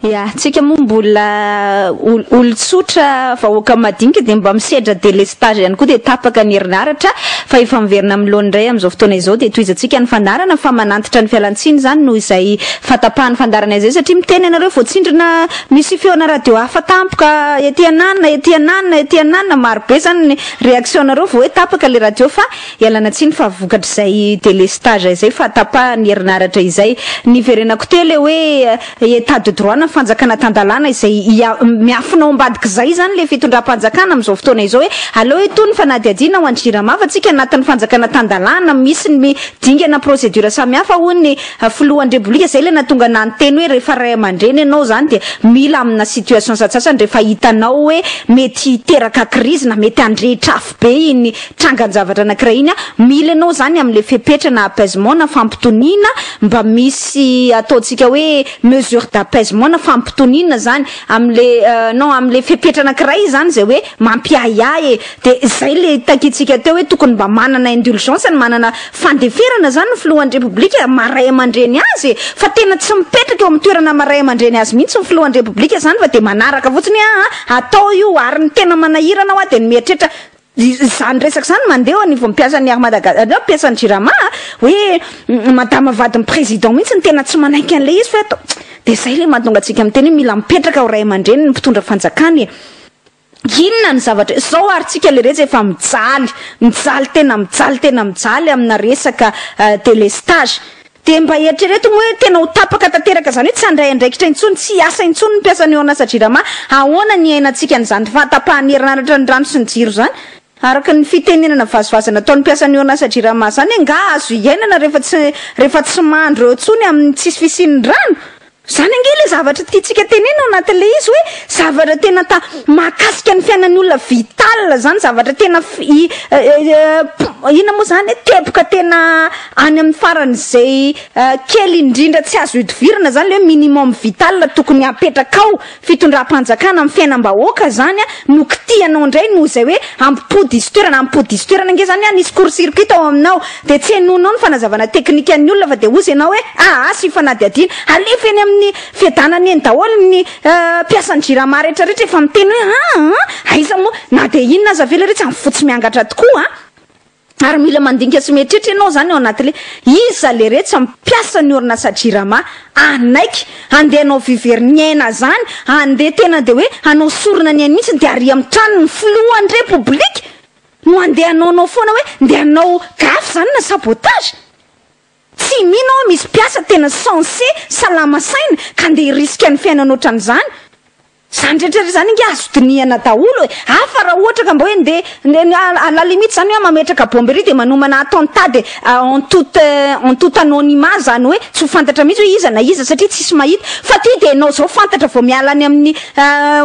Ya, tsika moa mbola olon-tsotra, vahoaka madinika dia mba misedra délestage ihany koa dia tapaka ny herinaratra fa efa miverina amin'ny laoniny indray amin'izao fotoana izao dia tohizantsika ny fandaharana fa manantitra ny fialantsiny izany noho izay fahatapahan'ny fandaharana izay satria miteny ianareo voatsindrona misy feona radio hafa tampoka ety ananona ety ananona ety ananona maro be izany ny réaction nareo vao hoe tapaka ilay radio fa Ialana tsiny fa vokatr'izay delestage izay fahatapahan'ny herinaratra izay. Niverenako teo ilay hoe Etat de droit na fanjakana tan-dalàna izay miafina ao ambadik'izay izany ilay fitondram-panjakana amin'izao fotoana izao hoe aleo hitohy ny fanadihadiana ho an'ny Jirama fa tsika anatin'ny fanjakana tan-dalàna misy ny dingana procédure samihafa hoy ny filohan'ny Repoblika izay ilay nahatonga anah niteny hoe rehefa ray aman-dreny ianao izany dia mila amina situation satsasany rehefa hitanao hoe mety hiteraka crise na mety handrehitra afo be iny trangan-javatra anankiray iny an, mila ianao izany amin'ilay fepetra na apaisement na fampitoniana mba misy ataontsika hoe mesure d'apaisement na fampitoniana izany amin'ilay non amin'ilay fepetra anankiray izany izay hoe mampiahiahy e, dia izay ilay takintsika teo hoe tokony mba manana indulgence ny manana fandeferana izany ny filohan'ny repoblika maha ray aman-dreny azy e, fa tena tsy mipetraka eo amin'ny toerana maha ray aman-dreny azy mihitsy ny filohan'ny repoblika izany fa dia manaraka fotsiny hoe aa atao io ary ny tena manahirana hoa dia ny mieritreritra izany resaka izany mandeha eo anivon'ny mpiasan'ny Air Madagascar, mpiasan'ny Jirama hoe madama vadin'ny président mihitsy no tena tsy manaiky an'ilay izy fa atao, dia izay ilay mahatonga antsika miteny hoe mila mipetraka ho ray aman-dreny ny mpitondra fanjakana e. Inona ny zavatra, izao ary tsika leretsy efa mijaly, mijaly tena mijaly tena mijaly amina resaka delestage. Dia mba eritrereto moa hoe tena ho tapaka tanteraka izany hoe tsy handray andraikitra intsony, tsy hiasa intsony ny mpiasan'ny orinasa Jirama. Ahoana ny hiainantsika an'izany fahatapahan'ny herinaratra ny rano sy ny jiro izany? Araka ny fitenenana vazivazy nataon'ny mpiasan'ny orinasa Jirama izany angaha azo iainana rehefa tsy rehefa tsy mandro eo intsony amin'ny tsisy fisian'ny rano? Izany ange ilay zavatra tiantsika tenenina ao anatin'ilay izy hoe zavatra tena ta mahakasika ny fiainan'ny olona vital izany, zavatra tena inona moa izany e, teboka tena any amin'ny faran'izay kely indrindra tsy azo ihodivirana izany ilay hoe minimum vital tokony hapetraka ao fitondram-panjakana amin'ny fiainam-bahoaka izany no kitihanao indray noho izay hoe hampipody diso toerana, hampipody diso toerana ange izany nisy court circuit ao aminao dia tsy henoinao ny fanazavana teknikan'ny olona fa dia hozy ianao hoe aa asio fanadihadiana, alefa eny amin'ny fiadanana eny daholo ny mpiasan'ny jirama rehetra rehetra efa miteny hoe aa aiza moa na dia inona aza ve lery tsy amin'ny fo tsy miangatra tokoa an! Ary mila mandinika sy mieritreritra ianao izany ao anatin'ilay iza leretsy mpiasa ny orinasa jirama hanaiky handeha hanao vue very ny aina izany, handeha tena dia hoe hanao sorona ny ainy mihitsy dia ary amin'ny tranon'ny filohan'ny repoblika no handeha hanaonao foana hoe ndeha hanao gaffe izany na sabotage. Tsy mino aho misy mpiasa tena sensé salama saina ka handeha hi-risque ny fiainany ohatran'izany. Izany rehetra rehetra izany ange azo dinihana daholo e! Hafa raha ohatra ka mba hoe ndeha ndeha à la limite izany hoe mametraka bombe ery dia manomana attentat dia en toute en tout anonymat izany hoe tsy ho fantatra mihitsy hoe iza na iza satria tsisy mahita fa ty dia ianao izao fantatra vao miala any amin'ny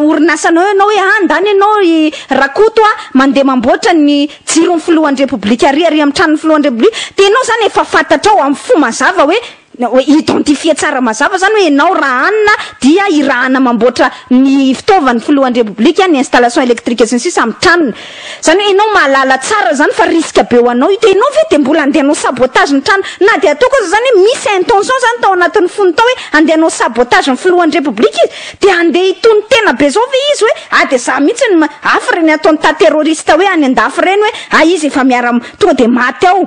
orinasanao ianao hoe ah ndany ianao ry Rakoto a mandeha mamboatra ny jiron'ny filohan'ny repoblika ary ary amin'ny tranon'ny filohan'ny repoblika dia ianao izany efa fantatrao amin'ny fo mazava hoe Hoe identifier tsara mazava zany hoe enao raha anona dia irahana mamboatra ny fitaovan'ny filohan'ny repoblika, ny installation électrique sy ny sisa amin'ny tranony. Zany hoe enao mahalala tsara zany fa risque be ho anao io dia enao ve dia mbola andeha hanao sabotage ny trano na dia ataoko aza zany hoe misy intention zany tao anatin'ny fony tao hoe andeha hanao sabotage ny filohan'ny repoblika izy dia andeha hitono tena be zao ve izy hoe ah dia za mihitsy no hafa ireny attentat terroriste hoe any andafy ireny hoe ah izy efa miara tonga dia maty ao.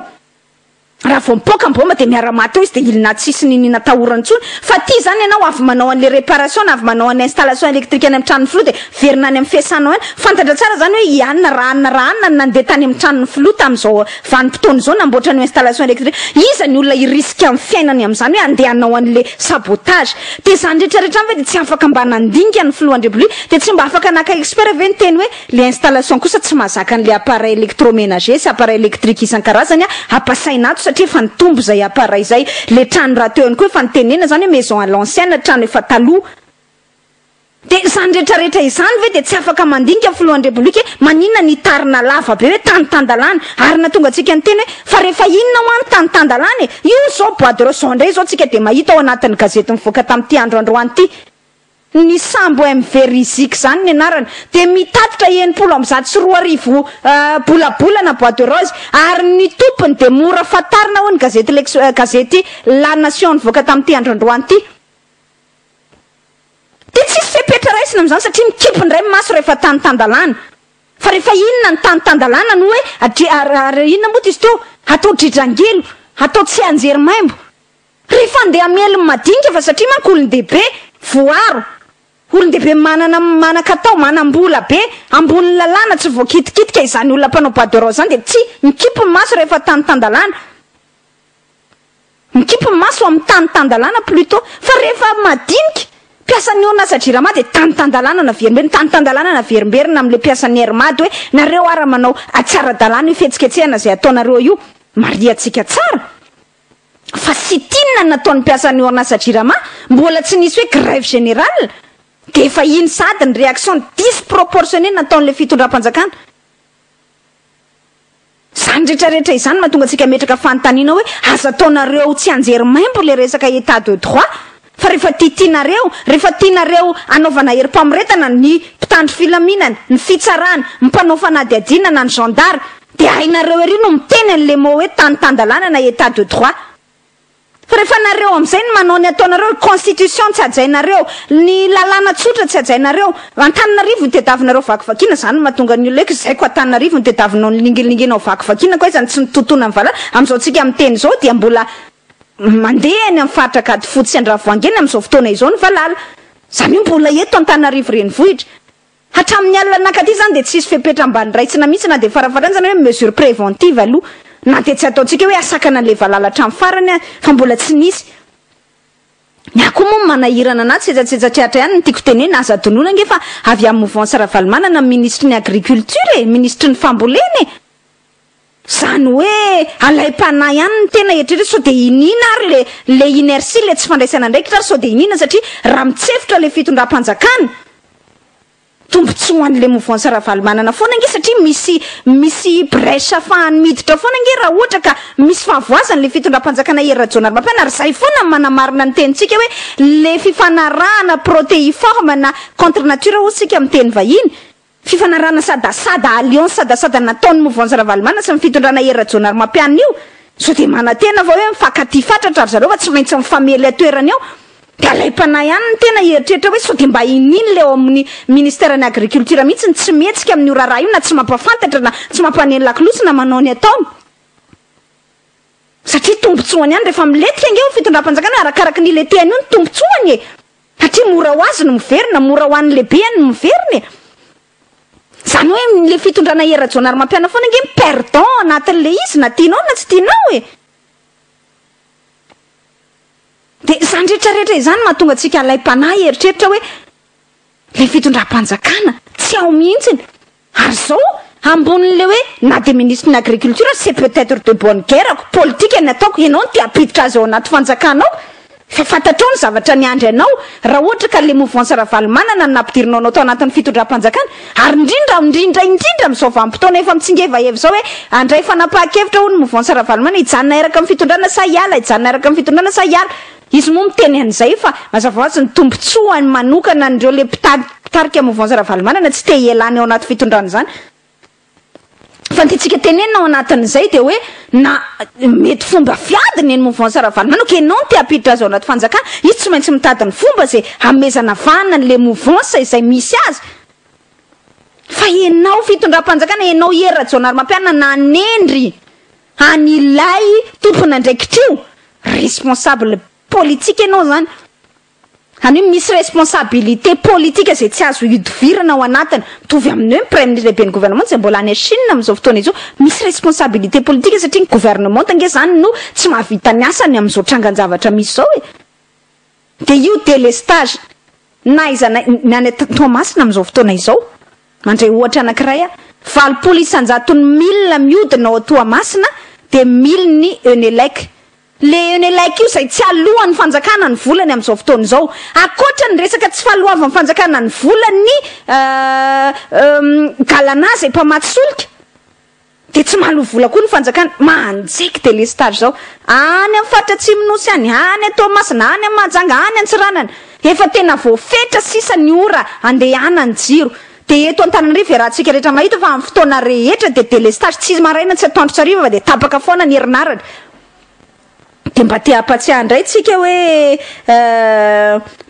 Raha vao mipoaka ny baomba dia miara-maty eo izy dia il n'a tsisy niniana atahorana intsony fa ty zany ianao avy manao an'le réparation na avy manao an'ny installation électrique any amin'ny tranon'ny filoha dia miverina any amin'ny fiasanao ihany fantatra tsara zany hoe i anona raha anona raha anona no nandeha tany amin'ny tranon'ny filoha tamin'izao vanim-potoana izao namboatra an'io installation électrique iza ny olona hi-risque ny fiainany amin'izany hoe andeha hanao an'le sabotage dia izany rehetra rehetra izany ve dia tsy afaka mba nandinika ny filohan'ny repoblika dia tsy mba afaka naka expert ve niteny hoe Le installation kosa tsy mahazaka an'le appareil électroménager sy appareil électrique isan-karazany ampasaina ato satria efa nitombo izay appareil izay. Le trano rahateo ihany koa efa nitenenana izany hoe maison à l'ancienne, trano efa taloha. Dia izany rehetra rehetra izany ve dia tsy afaka mandinika ny filohan'ny Repoblika hoe maninona ny hitarina lava be hoe tany tan-dalàna ary nahatonga antsika niteny hoe fa rehefa inona hoa ny tany tan-dalàna e? Io izao bois de rose izao indray izao tsika dia mahita ao anatin'ny gazety nivoaka tamin'ity andro androany ity. Ny sambo MV Rizik izany ny anarany, dia mitatitra 2160 bolabolana bois de rose, ary ny tompony dia mora fantarina hoy ny gazety L'ex gazety La Nation nivoaka tamin'ity andro androany ity. raisina amin'izany satria mikipy indray ny maso rehefa tany tan-dalàna. Fa rehefa inona ny tany tan-dalàna no hoe adri ary inona moa izy teo? Atao dridrangilo, atao tsianjery maimbo. Rehefa andeha hamely ny madinika fa satria manko olon-dehibe voaro, olon-dehibe manana manan-katao, manam-bola be, ambonin'ny lalàna, tsy voakitikitika izany olona mpanao bois de rose izany dia tsy mikipy ny maso rehefa tany tan-dalàna. Mikipy ny maso amin'ny tany tan-dalàna plutôt. Fa rehefa madinika, mpiasan'ny orinasa Jirama dia tany tan-dalàna naverimberina, tany tan-dalàna naverimberina amin'ilay mpiasan'ny Air Mad hoe nareo ara manao tsy ara-dalàna io fihetsiketsehana izay ataonareo io. Marihantsika tsara fa sit-in no nataon'ny mpiasan'ny orinasa Jirama, mbola tsy nisy hoe grève générale dia efa iny sahady ny réaction disproportionnée nataon'ilay fitondram-panjakana. Izany rehetra rehetra izany mahatonga antsika hametraka fanontaniana hoe aza ataonareo tsianjery maimbo ilay resaka état de droit fa rehefa tiatianareo, rehefa tianareo hanaovana herim-pamoretana ny mpitandro filaminana, ny fitsarana, ny mpanao fanadihadiana na ny gendarme dia hainareo ery no miteny an'ilay mot hoe tany tan-dalàna na état de droit. Fa rehefa nareo amizay no manao ny ataonareo, constitution tsy hajainareo, ny lalàna tsotra tsy hajainareo, Antananarivo no tediavinareo vakivakiana, zany no mahatonga ny olona hoe zay ko Antananarivo no tediavinao nilingilinginao vakivakiana ko aiza no tsy nitontona ny valala, amizao tsika miteny zao dia mbola mandeha eny amin'ny faritra Ankadifotsy sy Andravoahangy eny amizao fotoana izao ny valala, zany hoe mbola eto Antananarivo renivohitra. Hatramin'ny alina nankaty izany dia tsy hisy fepetra mba noraisina mihitsy na dia farafahakeliny izany hoe mesure préventive aloha na dia tsy ataontsika hoe hasakana an'ilay valala hatramin'ny farany aza fa mbola tsy nisy. Ny ahy koa moa ny manahirana anahy tsetsatsetsatr'atra ihany no tiako tenenina, aza adinoina ange fa avy amin'ny mouvance Ravalomanana ny minisitry ny agriculture e, minisitry ny fambolena e! Izany hoe alaim-panahy ihany ny tena eritrereto sao dia iniana ary le le inertie le tsy fandraisana andraikitra ary sao dia iniana satria raha mitsefotra le fitondram-panjakana tombotsoa ho an'le mouvance Ravalomanana foana ange satria misy misy brèche afahany miditra foana ange raha ohatra ka misy fahavoazana le fitondram-panjakana Hery Rajaonarimampianina ary zay foana no manamarina ny tenintsika hoe le fifanarahana protéiforme na contre nature hoy isika amin'ny teny vahiny Fifanarahana sadasada, alliance sadasada nataon'ny mouvance Ravalomanana sy ny fitondrana Hery Rajaonarimampianina io, sao dia manantena va hoe mifankatia fatratra ry zareo fa tsy maintsy mifamely an-toerana eo? Dia alaim-panahy ihany ny tena hieritreritra hoe sao dia mba iniany ilay ao amin'ny ministeran'ny agriculture mihitsy ny tsy mihetsika amin'io raharaha io na tsy mampahafantatra na tsy mampaneno lakolosy na manao ny ataony. Satria tombotsoany ihany rehefa milentika ange io fitondram-panjakana io arakaraky ny iletehany io ny tombotsoany e! Satria mora ho azy ny miverina, mora ho an'ny lehibeny ny miverina e! Izany hoe ilay fitondrana Hery Rajaonarimampianina foana ange mi-perdant anatin'ilay izy na tianao na tsy tianao e! Dia izany rehetra rehetra izany mahatonga antsika alaim-panahy hieritreritra hoe ilay fitondram-panjakana tsy ao mihitsiny. Ary izao, ambonin'ilay hoe na dia minisitry ny agriculture aza, c'est peut-être de bonne guerre ko, politika ny ataoko, ianao no te hampiditra azy ao anaty fanjakana ao, fa fantatrao ny zavatra niandry anao, raha ohatra ka ilay mouvance Ravalomanana no nampidirinao anao tao anatin'ny fitondram-panjakana, ary indrindra, indrindra, indrindra amin'izao vanim-potoana efa mitsingevaheva izao hoe handray fanapahan-kevitra hono ny mouvance Ravalomanana, hijanona hiaraka amin'ny fitondrana sa hiala, hijanona hiaraka amin'ny fitondrana sa hiala. Izy moa miteny an'izay fa mazava ho azy ny tombotsoany manokana an'ireo le mpitarika mouvance Ravalomanana tsy te hialany ao anaty fitondrana izany. Fa ny tiantsika tenenina ao anatin'izay dia hoe na mety fomba fiady ny mouvance Ravalomanana, ok ianao no te hampiditra azy ao anaty fanjakana, izy tsy maintsy mitady ny fomba izay hamezana vahana an'le mouvance izay misy azy. Fa ianao fitondram-panjakana, ianao Hery Rajaonarimampianina nanendry an'ilay tompon'andraikitra io, responsable politique ianao zany, zany hoe misy responsabilité politique izay tsy azo ihodivirana ao anatiny, mitovy amin'ny hoe ny praiministre lehiben'ny gouvernement izay mbola any Chine amin'izao fotoana izao, misy responsabilité politique satria ny gouvernement ange zany no tsy mahavita ny asany amin'izao trangan-javatra misy izao e! Dia io délestage na aiza na ny any Toamasina amin'izao fotoana izao, mandray ohatra anankiray aho, 80 isan-jaton'ny milina mihodina ao Toamasina dia milin'ny Enelec. Le Enelec io izay tsy aloan'ny fanjakana ny volany amin'izao fotoana izao. Ankoatra ny resaka tsy fahaloavan'ny fanjakana ny volan'ny Galana izay mpamatsy solika, Dia tsy mahaloa vola koa ny fanjakana. Manjeky delestage zao. Any amin'ny faritra atsimo nosy any, any Toamasina, any Mahajanga, any Antsiranana. Efa tena voafetra sisa ny ora andehanan'ny jiro. Dia eto Antananarivo iarahantsika rehetra mahita fa amin'ny fotoana rehetra dia delestage, tsy maraina tsy atoandro tsy hariva fa dia tapaka foana ny herinaratra. Dia mba te hampatsiahy indray tsika hoe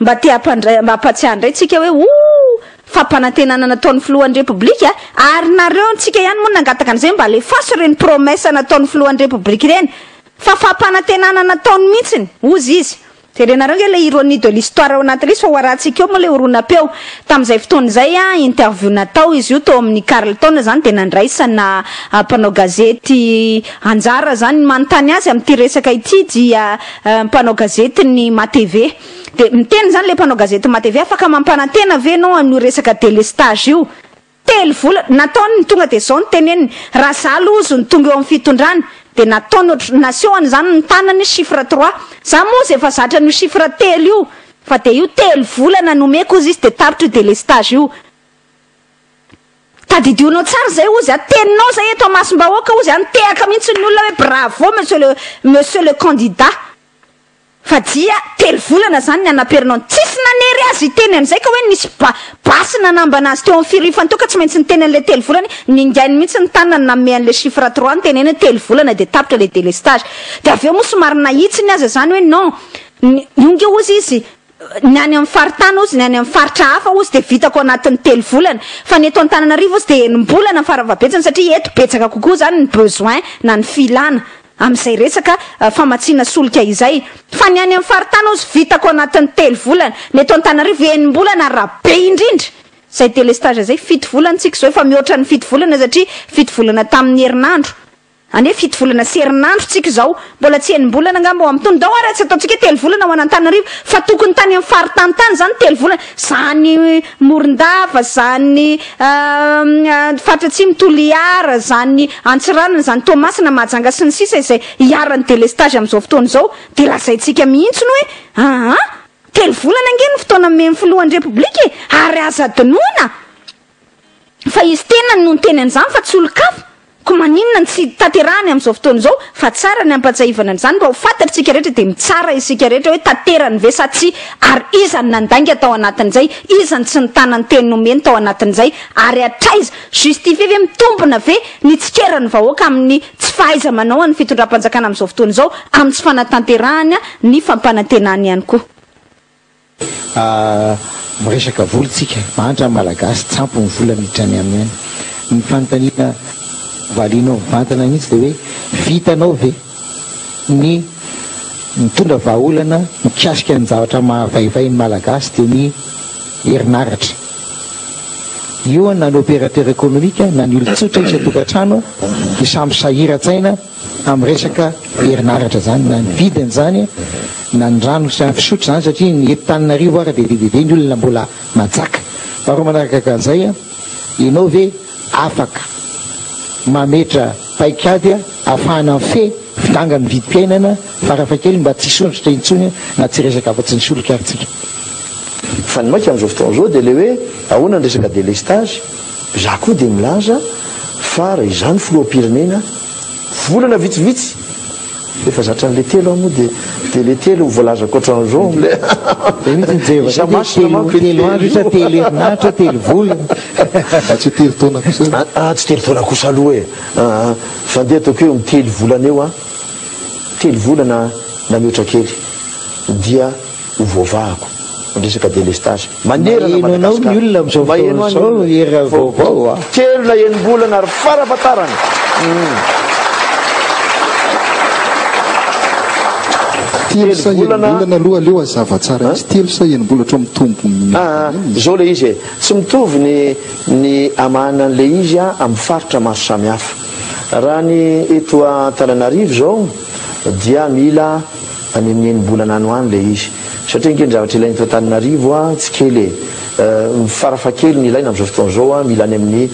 mba te hampandray mba hampatsiahy indray tsika hoe ooh! fampanantenana nataon'ny filohan'ny Repoblika, ary nareo ntsika ihany moa nangataka an'izay mba alefaso ireny promesse nataon'ny filohan'ny Repoblika ireny fa fampanantenana nataony mihitsiny, hozy izy. Jerenareo nge ilay ironie de l'histoire ao anatin'ilay izy fa ho arahantsika eo moa ilay horonam-peo. Tamin'izay fotoana izay, interview natao izy io tao amin'ny Carlton izany dia nandraisana mpanao gazety anjara izany. Ny manontany azy amin'ity resaka ity dia mpanao gazetin'ny MATV. Dia miteny izany ilay mpanao gazety MATV, afaka mampanantena ve ianao amin'io resaka délestage io? Telo volana, nataony ny tonga dia izao no teneniny, raha za aloha ozy no tonga eo amin'ny fitondrana dia nataony ohatr, nasehony izany ny tanany chiffre trois, za moa ozy efa zatra an'io chiffre telo io fa dia io telo volana nomeko ozy izy dia tapitra io délestage io. Tadidionao tsara izay ozy a, teninao izay eto amasom-bahoaka ozy a, nitehaka mihitsy ny olona hoe bravo monsieur le monsieur le candidat. Fa dia telo volana zany ny anaperinao ny tsisy nanery azy hiteny an'izay ka hoe nisy ba basy nanambana azy teo amin'ny firifany teo ka tsy maintsy niteny an'ilay telo volana ningainy mihitsy ny tanany nanome an'ilay chiffre trois niteneny hoe telo volana dia tapitra ilay délestage dia avy eo moa somary nahitsiny aza zany hoe non ny io nge ozy izy ny any amin'ny faritany ozy ny any amin'ny faritra hafa ozy dia vitako anatin'ny telo volana fa ny eto Antananarivo ozy dia enim-bolana farafahabetsany satria eto betsaka kokoa zany ny besoin na ny filana amin'izay resaka famatsiana solika izay. Fa ny any amin'ny faritany hozy vitako anatin'ny telo volana, ny eto Antananarivo enim-bolana raha be indrindra. Izay délestage izay, fito volana tsika izao, efa mihoatra ny fito volana satria fito volana tamin'ny herinandro. Anie fito volana sy herinandro tsika izao, mbola tsy enim-bolana angamba ho amin'itony. Ndao ary tsy ataontsika hoe telo volana ho an'Antananarivo fa tokony tany amin'ny faritany tany izany telo volana. Zany Morondava, zany faritra atsimo Toliara, zany Antsiranana, zany Toamasina, Mahajanga sy ny sisa izay iharan'ny délestage amin'izao fotoana izao dia lazaintsika mihitsy hoe aa telo volana ange no fotoana omen'ny filohan'ny Repoblika e! ary aza adinoina fa izy tenany no niteny an'izany fa tsy olon-kafa. Koa maninona no tsy tanterahany amin'izao fotoana izao fa tsara ny hampatsiahivana an'izany mba ho fantatr'isika rehetra dia mitsara isika rehetra hoe tanterany ve sa tsia ary iza no nandainga tao anatin'izay, iza no tsy nitana ny teny nomeny tao anatin'izay ary hatraiza, justifier ve, mitombina ve ny tsikeran'ny vahoaka amin'ny tsy fahaiza-manao an'ny fitondram-panjakana amin'izao fotoana izao amin'ny tsy fanatanterahany ny fampanantenany ihany koa. Miresaka vola tsika, mahantra ny Malagasy, tsy ampy ny vola miditra any aminy any. Ny fanontaniana valianao mivantana mihitsy dia hoe vitanao ve ny mitondra vahaolana mikasika ny zavatra mahavaivay ny Malagasy dia ny herinaratra. Io na ny opérateur économique na ny olon-tsotra isan-tokantrano dia samy sahiran-tsaina amin'ny resaka herinaratra izany na ny vidiny izany na ny rano sy ny fisotro izany satria ny eto Tananarivo ara dia be dia be ny olona mbola manjaka. Faharoa manaraka an'izay, ianao ve afaka mametra paikady ahafahana mifehy fidangan'ny vidim-piainana farafahakeliny mba tsy hisondrotra intsony na tsy hiresaka afa-tsy ny solika ary tsika? Fa ny maika amin'izao fotoana izao dia ilay hoe ahoana ny resaka délestage, Za koa dia milaza fa raha izaho no filoham-pirenena, volana vitsivitsy, efa zatra an'le telo aho moa dia dia le telo voalazako ohatran'izao am'le Zay mihitsy ny jery isa masina manko io telo andro io sa telo herinandro sa telo volana. Ah, tsy telo taona kosa aloha. Ah, tsy telo taona kosa aloha e. Ah, fa ndeha ataoko hoe telo volana eo an, telo volana na mihoatra kely dia ho voavahako ny resaka délestage manerana Maheno anao ny Madagascar. olona amin'izao Maheno fotoana ahy ny izao, olona. Hery vaovao a. Telo na enim-bolana ary farafahatarany. Telo sa Telo volana. enim-bolana aloha aleo hazava tsara mihitsy. Telo sa enim-bolana ohatran'ny mitombo Ah, miadana eny. izao ilay izy e. Tsy mitovy ny ny hamahana an'ilay izy amin'ny faritra maro samihafa. Raha ny eto Antananarivo izao dia mila Any amin'ny enim-bolana any ho any ilay izy. Satria ange ny zavatra ilaina eto Antananarivo an, tsy kely e. Ny farafahakeliny ilaina amin'izao fotoana izao an, mila any amin'ny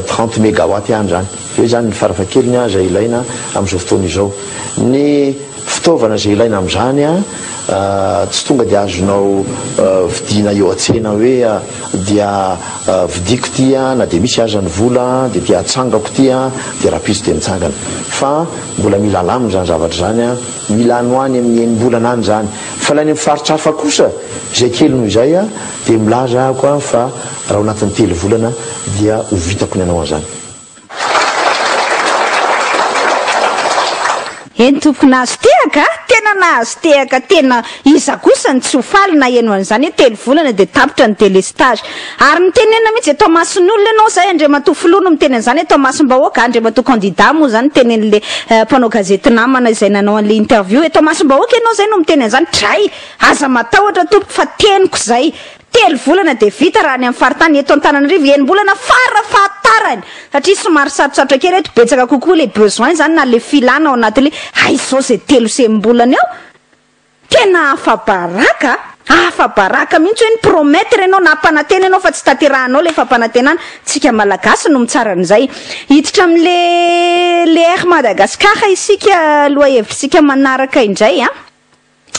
30 megawatt any izany. Izay izany ny farafahakeliny an, izay ilaina amin'izao fotoana izao. Ny fitaovana izay ilaina amin'izany an, tsy tonga dia azonao vidiana eo an-tsena hoe dia vidiako ity an, na dia misy aza ny vola dia ity atsangako ity an, dia rahampitso dia mitsangana. Fa mbola mila alamina izany zavatra izany an. Mila any ho any amin'ny enim-bolana any izany. Fa ilay any amin'ny faritra hafa kosa, izay kely noho izay, dia milaza aho fa raha ao anatin'ny telo volana dia ho vitako ny hanao an'izany. Eny tompoko, nahazo tehaka a! Tena nahazo tehaka, tena iza kosa no tsy ho faly naheno an'izany hoe 3 volana dia tapitra ny délestage. Ary nitenenina mihitsy eto amasin'olona ianao izay Andriamatoa Filoha no miteny an'izany eto amasim-bahoaka, Andriamatoa candidat moa izany nitenen'le mpanao gazety namana izay nanao an'le interview, eto amasim-bahoaka ianao izay no miteny an'izany, dray! Aza matahotra tompoko fa teniko izay. 3 volana dia vita raha any amin'ny faritany, eto Antananarivo enim-bolana fara fahatarany satria somary sarotsarotra kely eto, betsaka kokoa ilay besoin izany na ilay filana ao anatin'ilay, hay izao izay 3 sy enim-bolana eo, tena afa-baraka a, afa-baraka mihitsy hoe ni-promettre ianao, nampanantena ianao fa tsy tanterahanao ilay fampanantenana, tsika Malagasy no mitsara an'izay. Hiditra amin'ilay le Air Madagascar isika lohahevitsika manaraka indray a.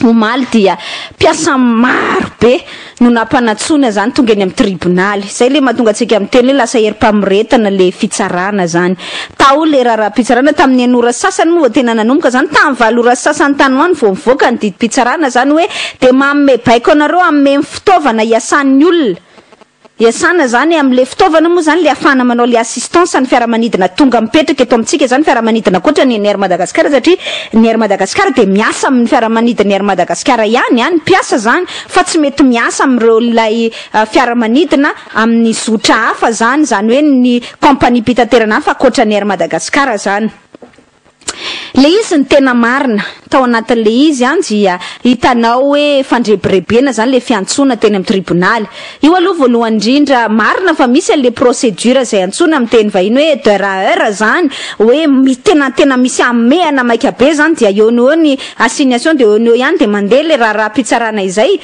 Omaly dia mpiasa maro be no nampanantsoina izany tonga eny amin'ny tribonaly. Izay ilay mahatonga antsika miteny hoe lasa herim-pamoretana ilay fitsarana izany. Tao ilay raharaham-pitsarana tamin'ny enina ora sasany moa vao tena nanomboka izany, tamin'ny valo ora sasany tany ho any vao nivoaka ny didim-pitsarana izany hoe dia manome baiko anareo hanome ny fitaovana hiasan'ny olona. Iasana zany amle fitaovana moa zany le afahana manao le assistance ny fiaramanidina tonga mipetraka eto amintsika zany fiaramanidina ankoatra ny Air Madagascar satria ny Air Madagascar dia miasa amin'ny fiaramanidin'ny Air Madagascar ihany an ny mpiasa zany fa tsy mety miasa amin'ireo ilay fiaramanidina amin'ny zotra hafa zany zany hoe ny compagnie mpitaterana hafa ankoatra ny Air Madagascar zany. Le izy ny tena marina, tao anatin'le izy an dia hitanao hoe fandrebirebena zany le fiantsoana teny amin'ny tribonaly. Io aloha voalohany indrindra marina fa misy an'le procédure izay antsoina amin'ny teny vahiny hoe d'heure à heure zany, hoe mi- tena tena misy hamehana maika be zany dia eo no eo ny assignation dia eo no eo ihany dia mandeha le raharaham-pitsarana izay.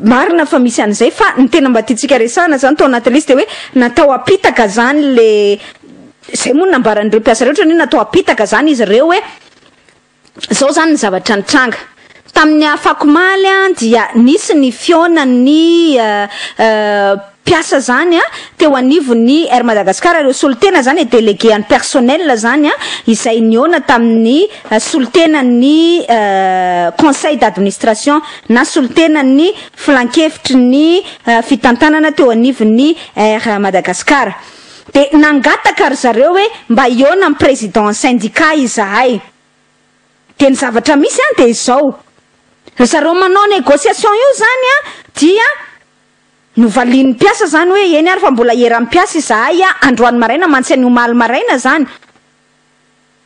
Marina fa misy an'izay fa ny tena mba tiantsika resahana zany tao anatin'ilay izy dia hoe natao apitaka zany le izay moa no nambaran'ireo mpiasa ireo ohatran'ny hoe natao apitaka zany izy ireo hoe zao zany ny zavatra nitranga tamin'ny afakomaly an dia nisy ny fihaonan'ny mpiasa zany an teo anivon'ny Air Madagascar ireo solontena zany e délégué an'ny personnel zany an izay nihaona tamin'ny solontenan'ny conseil d'administration na solontenan'ny filankevitry ny fitantanana teo anivon'ny Air Madagascar. Dia nangataka ry zareo hoe mba hihaona amin'ny président ny syndicat izahay. Dia ny zavatra misy an dia izao, ry zareo manao négociation io izany an dia novalian'ny mpiasa izany hoe eny ary fa mbola hieran'ny mpiasa izahay androany maraina mantsy anio omaly maraina izany.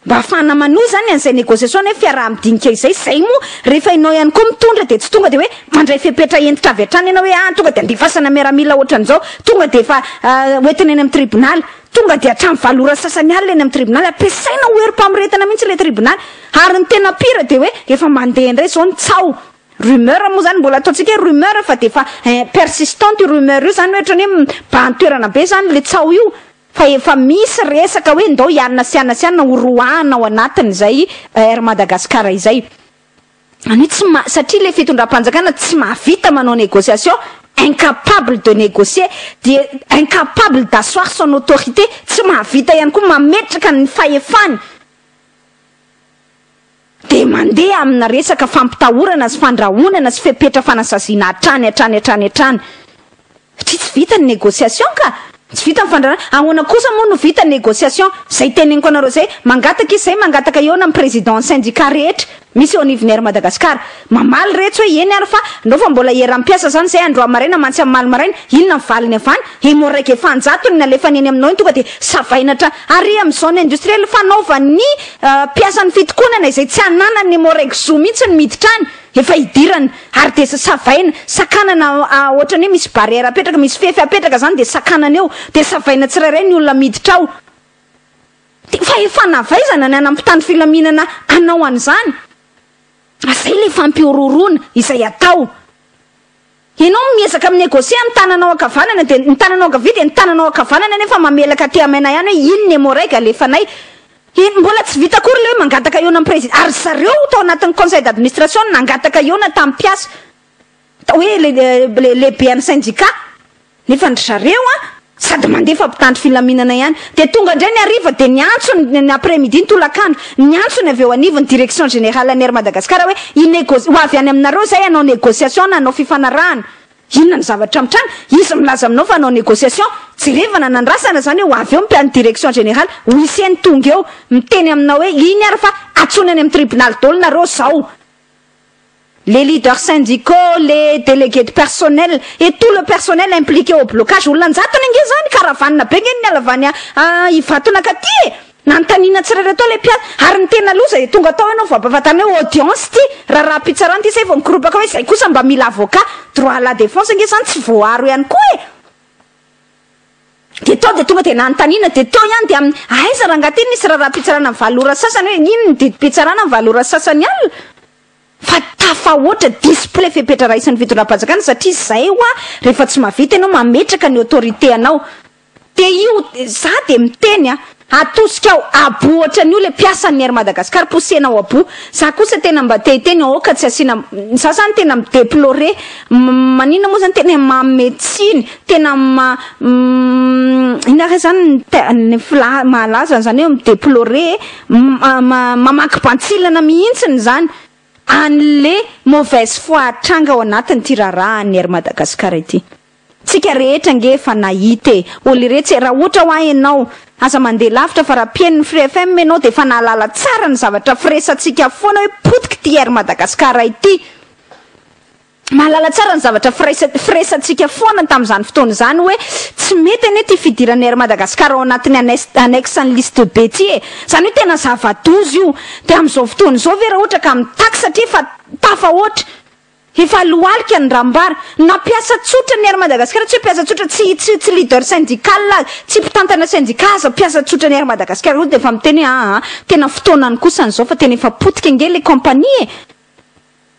Mba ahafahana manohy izany an'izay négociation hoe fiaraha-midinika izay, izay moa rehefa ianao ihany koa mitondra dia tsy tonga dia hoe mandray fepetra hentitra avy hatrany ianao hoe ah tonga dia andefasana miaramila ohatran'izao, tonga dia efa hoentina eny amin'ny tribonaly, tonga dia hatramin'ny 8 ora sasany alina eny amin'ny tribonaly, ampiasaina ho herim-pamoretana mihitsy ilay tribonaly, ary ny tena pire dia hoe efa mandeha indray izao ny tsaho, rumeur moa izany mbola ataontsika hoe rumeur fa dia efa persistante io rumeur io izany hoe ohatran'ny hoe mibahan-toerana be izany ilay tsaho io. Fa efa misy resaka hoe ndao hianina sy anona sy anona ho roahana ao anatin'izay Air Madagascar izay. Izany hoe tsy ma- satria ilay fitondram-panjakana tsy mahavita manao négociation, incapable de négocier, dia incapable d'asseoir son autorité, tsy mahavita ihany koa mametraka ny fahefany, dia mandeha amina resaka fampitahorana sy fandrahonana sy fepetra fanasaziana hatrany hatrany hatrany hatrany. Satria tsy vita ny négociation ka! Tsy vita ny fandrarana. Ahoana kosa moa no vita ny négociation? Izay teneniko anareo izay, mangataka izy izay, mangataka hihaona amin'ny président ny syndicat rehetra misy eo anivon'ny Air Madagascar. Mamaly retsy hoe eny ary fa ndao fa mbola hieram-piasa izany izay androany maraina mantsy amin'ny maly maraina, inona ny valiny avy any? Hemorragie efa-anjatony ny alefany eny aminao eny tonga dia savaina hatrany ary amin'ny zone industrielle fanaovan'ny mpiasan'ny fitokonana izay tsy ananany hemorragie zo mihitsy ny miditra any, efa idirany ary dia savaina, sakanana ohatran'ny hoe misy barrière apetraka, misy fefy apetraka izany dia sakanana eo, dia savaina tsirairay ny olona miditra ao. Dia fahefana avy aiza ny an'ny mpitandro filaminana hanao an'izany? Izay ilay fampihorohoroana izay atao. Ianao miezaka mi-negocier amin'ny tananao ankavanana dia ny tananao ankavia dia ny tananao ankavanana nefa mamelaka aty amaina ihany hoe iny ny hemorrague alefanay. Iny mbola tsy vita akory ilay hoe mangataka hihaona amin'ny président ary zareo tao anatin'ny conseil d'administration no nangataka hihaona tamin'ny mpiasa hoe le lehibean'ny syndicat. Nefa ndry zareo an, sady mandefa mpitandro filaminana ihany. Dia tonga indray ny hariva dia niantso ny, ny après midi, ny tolakandro, niantso ny avy eo anivon'ny direction générale an'ny Air Madagascar hoe hi-négo-, ho avy any aminareo izay hanao négociation na hanao fifanarahana. Inona ny zavatra mitranga? Izy milaza aminao fa hanao négociation, jerevana nandrasana zany hoe ho avy eo ny mpian'ny direction générale, huissier ny tonga eo, miteny aminao hoe iny ary fa antsoina any amin'ny tribunal daholo nareo zao. Les leaders syndicaux, les délégués de personnel et tout le personnel impliqué au blocage, olona an-jatony ange zany, caravane be ange ny niala avy any Ivato nankaty e! Nanontaniana tsirairay tao ilay mpiasa, ary ny tena loza dia tonga tao ianao vao ampahafantarina hoe audience ity, raharaham-pitsarana ity, zay vao mikoropaka hoe zay kosa mba mila avocat, droit à la défense ange zany tsy voaaro ihany koa e! Dia tao dia tonga dia nanontaniana, dia teo ihany dia amin'ny aiza rangahy ity nisy raharaham-pitsarana amin'ny 8 ora sasany hoe iny ny didim-pitsarana amin'ny 8 ora sasany alina? Fa tafahoatra display fepetra raisin'ny fitondram-panjakana satria zay hoa rehefa tsy mahavita ianao mametraka ny autorité anao. Dia io za dia miteny a, atosika ao aboa ohatran'io le mpiasan'ny Air Madagascar posena ao aboa. Za kosa tena mba te hiteny aoka tsy asiana, za zany tena mi deplorer, maninona moa zany tena manome tsiny, tena ma inona re zany ny te- ny fila- mahalaza an'izany hoe mi deplorer, mamaky bantsilana mihitsiny zany an'le mauvaise foi tranga ao anatin'ity raharahan'ny Air Madagascar ity. Tsika rehetra ange efa nahita e! Oliretsy e! Raha ohatra hoa enao, aza mandeha lavitra fa raha mpihaino ny Free FM enao dia efa nahalala tsara ny zavatra firesantsika foana hoe potika ity Air Madagascar ity. Mahalala tsara ny zavatra firesantsika foana tamin'izany fotoana izany hoe tsy mety anie ity fidiran'ny Air Madagascar ao anatin'ny annexe ny liste B ity e! Izany hoe tena zava-doza io. Dia amin'izao fotoana izao ve raha ohatra ka mitaky satria efa tafahoatra Efa lohalika ny rambara. Na mpiasa tsotra ny Air Madagascar, tsy hoe mpiasa tsotra, tsy tsy tsy leader syndical, tsy mpitantana syndicat aza, mpiasa tsotra ny Air Madagascar aloha dia efa miteny hoe aa tena fotoanany kosany izao fa tena efa potika ange ilay compagnie e!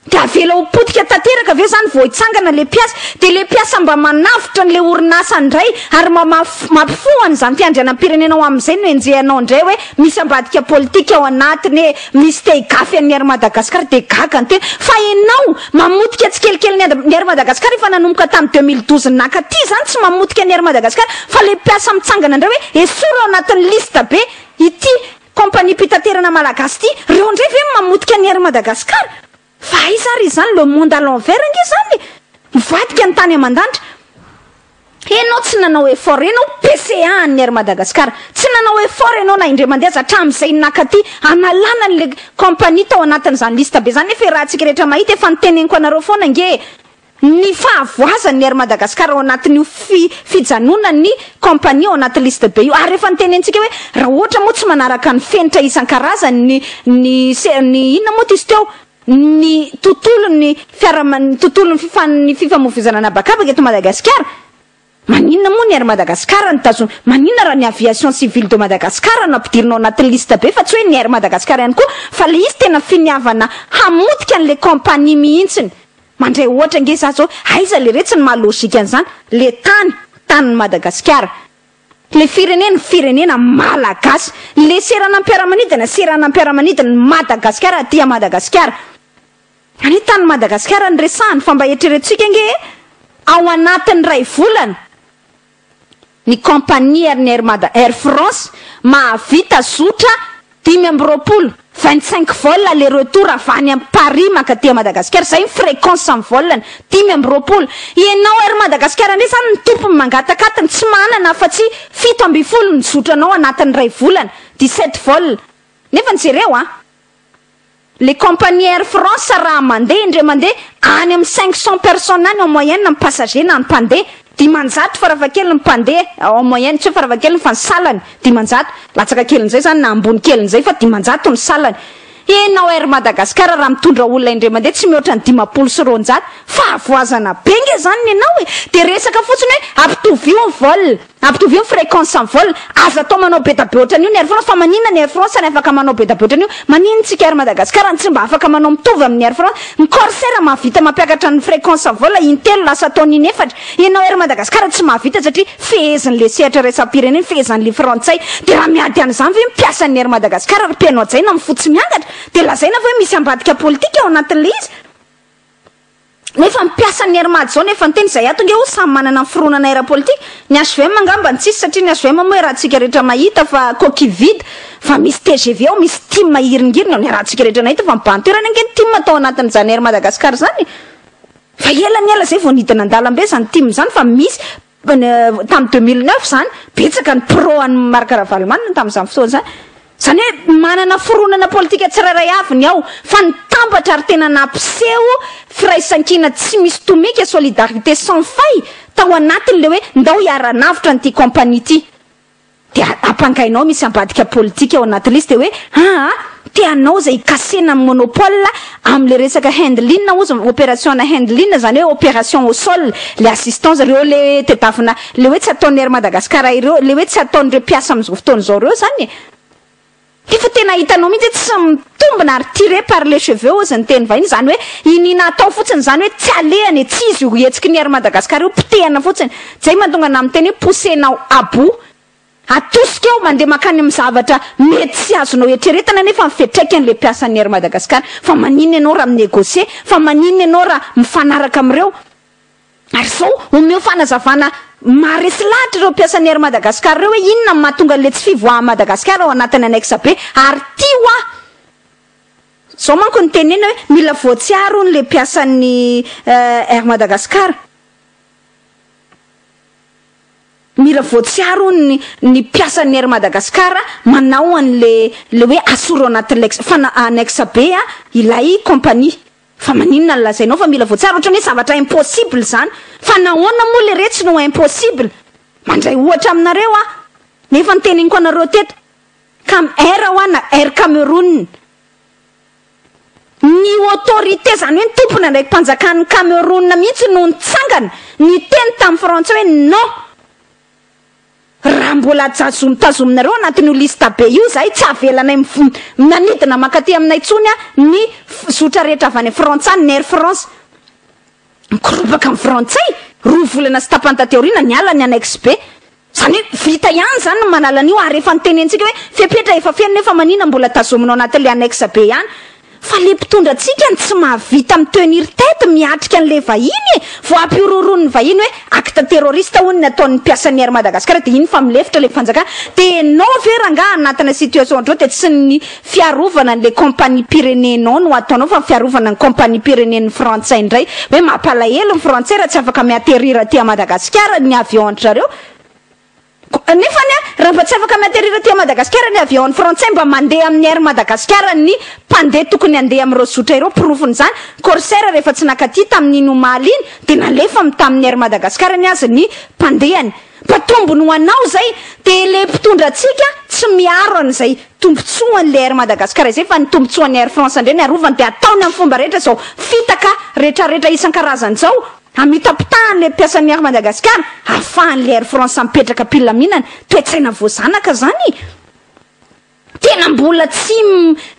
Dia avela ho potika tanteraka ve izany vao hitsangana ilay mpiasa? Dia ilay mpiasa mba manavotra an'ilay orinasa indray ary mampifoha an'izany fiandrianam-pirenena ao amin'izay no enjehanao indray hoe misy ambadika politika ao anatiny e! Misy te higafy an'ny Air Madagascar dia gaga ny tena fa enao mamotika tsikelikely ny ny Air Madagascar efa nanomboka tamin'ny 2012 naka aty zany tsy mamotika ny Air Madagascar fa le mpiasa mitsangana indray hoe esory ao anatin'ny liste be ity compagnie mpitaterana malagasy ity reo indray ve mamotika ny Air Madagascar fa aiza ary izany le monde à l'envers ange zany e mivadika ny tany aman-danitra Enao tsy nanao effort enao PCA an'ny Air Madagascar tsy nanao effort enao na indray mandeha aza hatramin'izay nakaty analana an'le compagnie tao anatin'izany liste be zany nefa iarahantsika rehetra mahita efa noteneniko anareo foana ange e ny fahavoazan'ny Air Madagascar ao anatin'io fi fijanonan'ny compagnie ao anaty liste be io ary efa notenentsika hoe raha ohatra moa tsy manaraka ny fenitra isan-karazany ny ny se ny inona moa izy teo ny tontolon'ny fiarama ny tontolon'ny fifan ny fifamoivoizana an'habakabaka eto Madagasikara, maninona moa ny Air Madagascar no tazomina, maninona raha ny aviation civile de Madagascar no ampidirina ao anatin'ny liste be fa tsy hoe ny Air Madagascar ihany koa fa le izy tena finiavana hamotika an'le compagnie mihitsiny, mandray ohatra ange za zao, aiza le retsy ny maha logique an'izany, le tany, tanin'i Madagasikara. Le firenena firenena malagasy. Le seranam-piaramanidina seranam-piaramanidina Madagasikara aty a Madagasikara. Any tany Madagasikara no resahany fa mba eritreretintsika ange e, ao anatin'ny iray volana ny compagnie Air ny Air Mada Air France mahavita zotra 25, 25 vol aller retour avy any am Paris mankaty a Madagasikara, zay ny fréquence am vol-ny, 25. Ianao Air Madagasikara ndray zany ny tompony mangataka atiny, tsy manana afa-tsy 17 ny zotranao anatin'ny iray volana, 17 vol. Nefa jereo an! Le compagnie Air France raha mandeha indray mandeha any amin'ny 500 personnes any en moyenne ny passager na ny mpandeha, 500 farafahakeliny ny mpandeha en moyenne, tsy hoe farafahakeliny fa ny salany 500, latsaka kelin'izay zany na ambony kelin'izay fa 500 ny salany. Enao Air Madagascar raha mitondra olona indray mandeha tsy mihoatra ny 250, fahavoazana be nge zany ny anao e! De resaka fotsiny hoe ampitovio ny vol. Ampitovio ny fréquence ny vol, aza atao manao be da be ohatran'io ny Air France, fa maninona ny Air France ny afaka manao be da be ohatran'io, maninona tsika Air Madagascar no tsy mba afaka manao mitovy amin'ny Air France, ny Corsair mahavita mampiakatra ny fréquence ny vol intelo lasa ataony inefatra, ianao Air Madagascar tsy mahavita satria fehezin'le sehatra iraisam-pirenena, fehezan'le frantsay, dia raha miady an'izany ve ny mpiasan'ny Air Madagascar ry mpihaino hajaina amin'ny fo tsy miangatra, dia lazaina ve hoe misy ambadika politika ao anatin'le izy? Nefa ny mpiasan'ny Air Mad zao nefa niteny izay ato nge oa samy manana ny fironana ara politika, ny hvm angamba ny tsisy satria ny hvm moa iarahantsika rehetra mahita fa coquille vide fa misy tgv ao misy tim hiringiriny ao niarahantsika rehetra nahita fa mibahan-toerana ange ny tim tao anatin'izany Air Madagascar izany e! Fa ela ny ela zay vao nidina an-dalambe zany tim zany fa misy tamin'ny 2009 zany betsaka ny pro an'i Marc Ravalomanana tamin'izany fotoana izany. Zany hoe manana fironana politika tsirairay avy ny ao fa nitambatra ary tena nampiseho firaisankina tsy misy tomika, solidarité sans faille, tao anatin'ilay hoe ndao hiara-hanavotra an'ity compagnie ity. Dia ampangainao misy ambadika politika ao anaty liste dia hoe aa te hanao izay hikasena ny monopole amin'ilay resaka handling hozy opération na handling izany hoe opération au sol le assistance ireo le tedavina le hoe tsy ataon'ny Air Madagascar ireo le hoe tsy ataon'ireo mpiasa amin'izao fotoana izao ireo izany e. Efa tena hitanao mihitsy hoe tsy mitombina ary tiré par les cheveux hozy ny teny vahiny, izany hoe iniana atao fotsiny izany hoe tsy alehany e, tsy izy io hetsiky ny Air Madagascar io, potehana fotsiny. Izay mahatonga anah miteny hoe pousser-nao à bout, atosika eo mandeha mankany amin'ny zavatra mety tsy azonao eritreretana nefa ny fiantraikan'ilay mpiasan'ny Air Madagascar. Fa maninona ianao raha mi-négocier, fa maninona ianao raha mifanaraka amin'ireo? Ary izao, omeo fanazavana maharesy lahatra ireo mpiasan'ny Air Madagascar ireo hoe inona no mahatonga an'ilay tsy fivoahan'i Madagasikara ao anatin'ny annexe B. Ary ity hoa! Izao manko no tenenina hoe mila voatsiaro hono ilay mpiasan'ny Air Madagascar. Mila voatsiaro hono ny ny mpiasan'ny Air Madagascar manao an'ilay ilay hoe asoro anatin'ilay fana annexe B ilay compagnie. Fa maninona no lazainao fa mila voatsara ohatran'ny hoe zavatra impossible izany? Fa nahoana moa le retsy no impossible? Mandray ohatra aminareo aho, nefa noteneniko anareo teto, Cam Air hoa na Air Cameroun. Ny autorité izany hoe ny tompon'andraiki-panjakan'ny Cameroun mihitsy no nitsangana niteny tamin'ny frantsay hoe non! Raha mbola jazomy tazominareo anatin'io liste be io zahay tsy avelanay manidina mankaty aminay intsony ny zotra rehetra avy any Frantsa ny Air France. Mikoropaka ny frantsay, roa volana sy tapany taty aoriana niala ny annexe be. Izany hoe vita ihany izany ny manala an'io ary efa notenentsika hoe fepetra efa feno nefa manina mbola tazomina ao anatin'ilay annexe be ihany. Fa le mpitondra antsika no tsy mahavita mi tenir tête miatrika an'le vahiny e! Vao ampihorohoroan'ny vahiny hoe acte terroriste hono ny ataon'ny mpiasan'ny Air Madagascar dia iny fa milefitra le fanjakana. Dia enao ve rangaha anatina situation ohatr'izao dia tsy ny fiarovana an'le compagnie-pirenenao no ataonao fa ny fiarovana ny compagnie-pirenen'ny frantsay indray? Hoe mampalahelo ny frantsay raha tsy afaka mi-atterrir aty à Madagasikara ny avion-dry zareo. Nefa anie raha mba tsy afaka mi-atterrir aty Madagasikara ny avion an'ny frantsay mba mandeha amin'ny air Madagasikara ny mpandeha tokony handeha amin'ireo zotra ireo porofon'izany Corsair rehefa tsy nakaty tamin'iny omaly iny dia nalefa tamin'ny air Madagasikara ny azy ny mpandehany mba tombony ho anao izay dia le mpitondra antsika tsy miaro an'izay tombotsoan'le air Madagasikara izay fa ny tombotsoan'ny air France indray ny arovany dia ataony amin'ny fomba rehetra izao fitaka retraretra isan-karazany izao Hamitapitahany le mpiasan'ny Air Madagascar ahafahan'le Air France mipetraka am-pilaminana. Toe-tsaina voazanaka zany e! Tena mbola tsy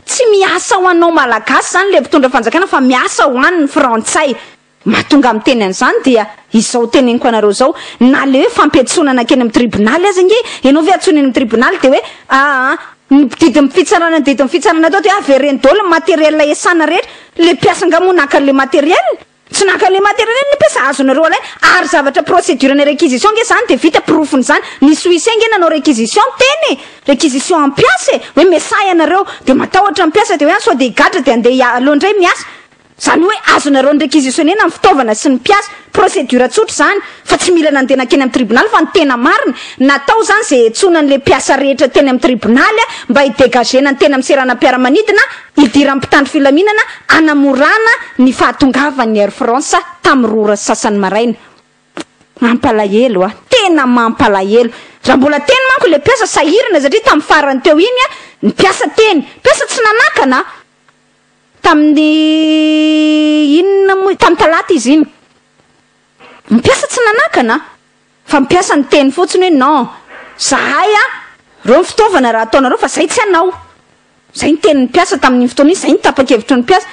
tsy miasa ho anao Malagasy zany le mpitondra fanjakana fa miasa ho an'ny frantsay. Mahatonga miteny an'izany dia izao teneniko anareo izao, na le hoe fampiantsoana nankeny amin'ny tribonaly aza ange, ianao ve antsoina eny amin'ny tribonaly dia hoe aa ny didin'ny fitsarana ny didin'ny fitsarana atao dia avereno daholo ny matériel iasana rehetra, le mpiasa angaha moa naka an'le matériel? Tsy naka le matériel ny mpiasa azonareo alaina ary zavatra procédure ny réquisition nge zany de vita porofony zany ny suisse nge nanao réquisition teny e réquisition ampiasa e hoe miasà ianareo de matahotra ny mpiasa de hoe an sao de higadra de andeha aleo ndray miasa zany hoe azonareo ny réquisitionner-na ny fitaovana sy ny mpiasa procédure tsotra zany fa tsy mila nandeha nankeny amin'ny tribonaly fa ny tena marina natao zany ze hetsoana an'le mpiasa rehetra teny amin'ny tribonaly mba hi-dégager-na ny teny amin'ny seranam-piaramanidina Idiran'ny mpitandro filaminana hanamorana ny fahatongavan'ny Air France tamin'ny roa ora sy sasany maraina. Mampalahelo a! Tena mampalahelo! Raha mbola teny manko ilay mpiasa sahirana satria tamin'ny farany teo iny ny mpiasa teny, mpiasa tsy nanakana tamin'ny inona moa, tamin'ny talata izy iny. Ny mpiasa tsy nanakana fa ny mpiasa niteny fotsiny hoe non, zahay a, reo ny fitaovana raha ataonareo fa zay tsy hanao. Izay ny tenin'ny mpiasa tamin'iny fotoana iny, izay ny tapa-kevitry ny mpiasa.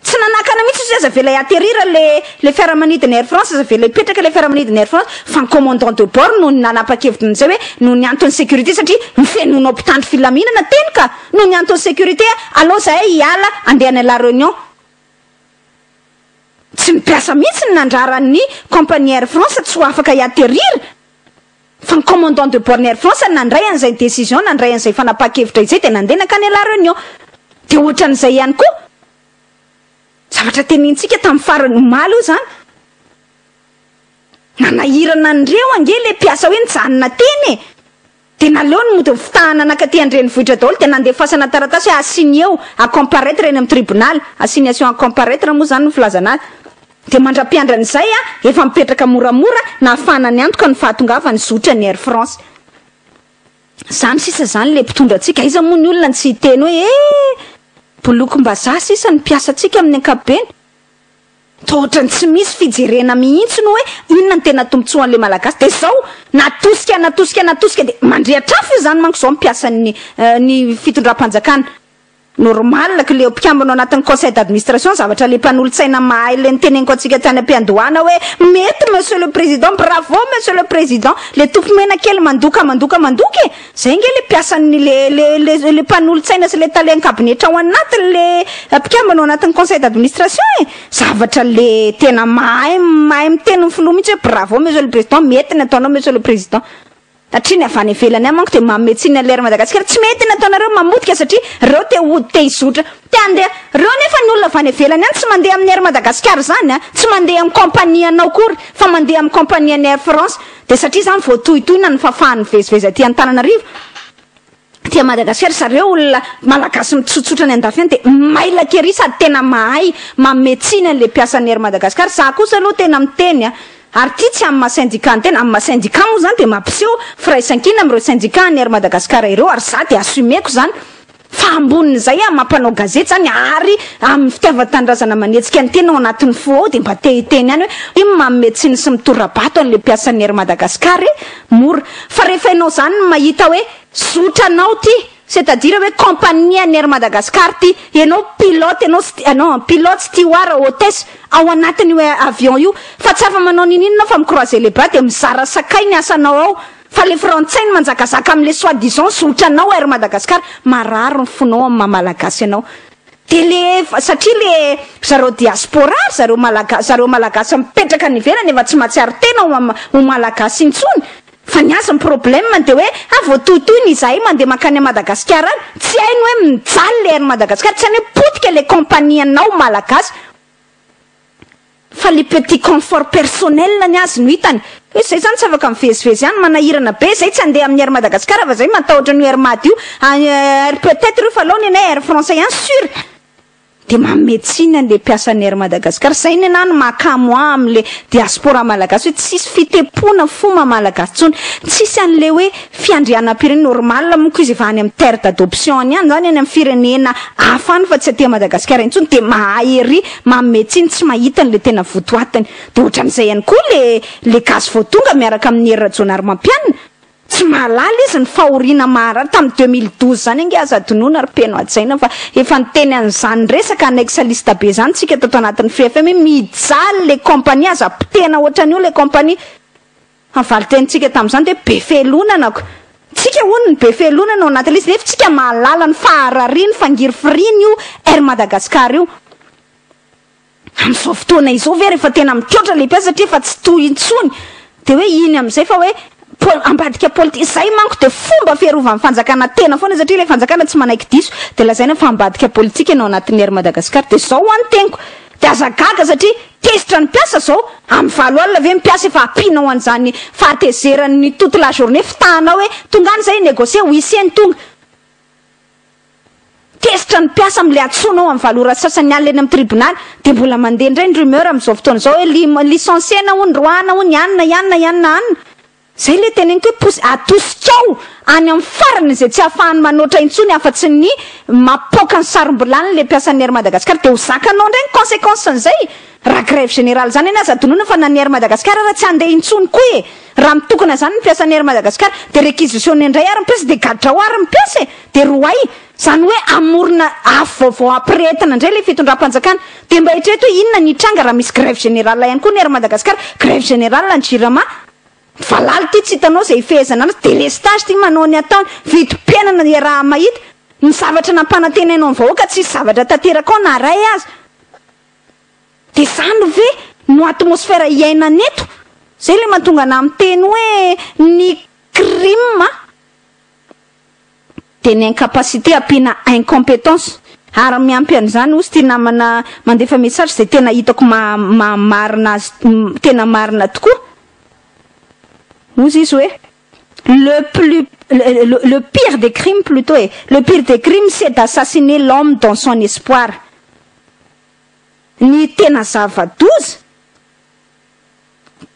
Tsy nanakana mihitsy izy hoe aza avela hi-atterrir le le fiaramanidina Air France, aza avela hipetraka ilay fiaramanidina Air France, fa ny commandant de bord no nanapa-kevitra an'izay hoe noho ny antony sécurité satria nofenoinao mpitandro filaminana teny ka! Noho ny antony sécurité aleo izahay hiala handeha any La Réunion. Tsy ny mpiasa mihitsy no nandrara ny compagnie Air France tsy ho afaka hi-atterrir. Fa ny commandant de bord ny Air France nandray an'izay décision, nandray an'izay fanapahan-kevitra izay dia nandeha nankany à La Réunion. Dia ohatran'izay ihany koa, zavatra tenenintsika tamin'ny farany omaly io izany. Nanahirana an'ireo ange le mpiasa hoe nijanona teny e! Dia naleony mody nifitahana nankaty an-drenivohitra daholo dia nandefasana taratasy hoe assigneo à comparaître eny amin'ny tribonaly, assignation à comparaître moa izany no filazana azy. Dia mandra-piandran'izay efa mipetraka moramora nahafahana niantoka ny fahatongavany zotra ny Air France. Izany sisa izany ilay mpitondra antsika, aiza moa ny olona no tsy hiteny hoe eh! Bolokim-bazaha sisa ny mpiasantsika amin'ny ankapobeny. Toa ohatran'ny tsy misy fijerena mihitsy ny hoe inona no tena tombotsoan'ilay Malagasy. Dia izao, natosika, natosika, natosika dia mandrehitra afo io izany manko izao ny mpiasan'ny ny fitondram-panjakana. Normal que le mpikambana ao anatin'ny conseil d'administration zavatra le mpanolotsaina mahay le niteneniko antsika tany am-piandohana hoe mety monsieur le président, bravo monsieur le président, le tompomena kely mandoka mandoka mandoka e! Zay nge le mpiasan'ny le le le le mpanolotsaina sy le talen'ny kabinetra ao anatiny le mpikambana ao anatin'ny conseil d'administration e! Zavatra le tena mahay mahay miteny ny filoha mihitsy hoe bravo monsieur le président, mety ny ataonao monsieur le président. Satria ny avy any ivelany any manko dia manome tsiny an'i Air Madagascar, tsy mety ny ataonareo mamotika satria reo te hody te hizotra te handeha, reo nefa ny olona avy any ivelany any tsy mandeha amin'ny Air Madagascar zany a, tsy mandeha amin'ny compagnie anao akory fa mandeha amin'ny compagnie an'i Air France. Dia satria izany voatohitohina ny fahafahany mivezivezy aty Antananarivo, aty Madagasikara, zareo olona Malagasy mitsotsotra any andafy any dia mailaka ery sady tena mahay manome tsiny an'ilay mpiasan'ny Air Madagascar. Za kosa aloha tena miteny a, ary ity tsy amin'ny maha syndicat ny tena, amin'ny maha syndicat moa izany dia mampiseho firaisankina amin'ireo syndicat an'ny Air Madagascar ireo ary za dia assumer-ko izany. Fa ambonin'izay aho maha mpanao gazety izany ary amin'ny fitiavan-tanindrazana manetsika ny tena ao anatin'ny fo ao dia mba te hiteny ihany hoe iny manome tsiny sy mitora-bato an'ilay mpiasan'ny Air Madagascar e! Mora. Fa rehefa ianao izany no mahita hoe zotranao ity, c'est à dire hoe compagnie an'ny Air Madagascar ity, ianao pilote, ianao non, pilote, steward, hôtesse ao anatin'io avion io fa tsy afa-manao n'inon'inona fa mi-croiser les bras dia mizara sakay ny asanao ao. Fa le frantsay no manjakazaka amle soit disant zotra anao Air Madagascar, marary ny fonao am maha malagasy anao. De le satria le zareo diaspora ry zareo malagasy zareo malagasy mipetraka any ivelany efa tsy mahatsiaro tena ho ho malagasy intsony fa ny azy ny problème ny de hoe ah voatohitohina izahay mandeha mankany à Madagasikara any, tsy hainy hoe mijaly le Air Madagascar, tsy hainy hoe potika le compagnie anao malagasy. Fa le petit confort personnel ny azy no hitany. Hoe zay zany tsy afaka mivezivezy any, manahirana be, zay tsy handeha amin'ny Air Madagascar fa zay matahotra an'io Air Mad io, Air peut être io fa aleo nenay Air France ihany sur. Dia manome tsiny an'le mpiasan'ny Air Madagascar, zay nenah no mahakamo ahy amin'le diaspora malagasy hoe tsisy fitempoana fo maha malagasy intsony, tsisy an'le hoe fiandrianam-pirenena, normal monko izy efa any amin'ny terre d'adoption any ihany zany, any amin'ny firenena hafa any fa tsy aty Madagasikara intsony, dia mahay ery Manome tsiny tsy mahita an'le tena votoatiny. De ohatran'izay ihany koa le le gasy vao tonga miaraka amin'i Hery Rajaonarimampianina. Tsy mahalala izy ny fahoriana maharary tamin'ny 2012 zany ange aza adinoina ry Peno hajaina fa efa niteny an'izany resaka annexe liste be zany tsika tato anatin'ny Free FM hoe mijaly le compagnie aza potehina ohatran'io le compagnie. Fa ny valin-tenintsika tamin'izany dia be fialonana ko. Tsika hono ny be fialonana ao anatin'ilay izy nefa tsika mahalala ny faharariany, fangirifiriany io Air Madagascar io. Amin'izao fotoana izao ve rehefa tena mitroatra ilay mpiasa satria efa tsy toy intsony dia hoe iny amin'izay fa hoe ambadika politika. Izay manko dia fomba fiarovan'ny fanjakana tena foana satria ilay fanjakana tsy manaiky diso dia lazaina fa ambadika politika ny ao anatin'ny Air Madagascar. Dia izao hoa ny teniko. Dia aza gaga satria tezitra ny mpiasa zao, amin'ny valo alina ve ny mpiasa efa ampianao an'izany fahatezeran'ny toute la journée fitahanao hoe tonga any zay hi-negocier, huissier ny tonga. Tezitra ny mpiasa amin'ilay antsoinao amin'ny valo ora sasany alina eny amin'ny tribonaly, dia mbola mandeha indray ny rumeur amin'izao fotoana izao hoe li-licencier-na hono, roahana hono i anona, i anona, i anona, anona. Zay le teneniko hoe posy atosikao any amin'ny farany izay tsy ahafahany manoatra intsony afa-tsy ny mapoaka ny sarom-bilaniny le mpiasan'ny Air Madagascar dia ho zakanao indray ny consequence n'izay raha grève générale zany anie aza adinoina fa na ny Air Madagascar ara tsy handeha intsony koa e! Raha mitokona zany ny mpiasan'ny Air Madagascar dia réquisitionner indray ary ny mpiasa dia gadrao ary ny mpiasa e! Dia roay! Zany hoe hamorona afo vaovao hampirehetina indray le fitondram-panjakana. Dia mba eritrereto hoe inona ny hitranga raha misy grève générale ihany koa ny Air Madagascar, grève générale ny Jirama. Valala ity tsy hitanao izay hifehezana anazy, delestage ity manao ny ataony, vidim-piainana iaraha-mahita, ny zavatra nampanantenainao ny vahoaka tsisy zavatra tanteraka ao na ray aza. Dia izany ve no atmosphère iainana eto? Izay ilay mahatonga anah miteny hoe ny crime Dia ny incapacité ampiana incompetence. Ary miampy an'izany ozy ity namana mandefa message izay tena hitako maha marina azy tena marina tokoa. Hozy izy hoe le plus le pire des crimes plutôt e, le pire des crimes c'est d'assassiner l'homme dans son espoir. Ny tena zava-doza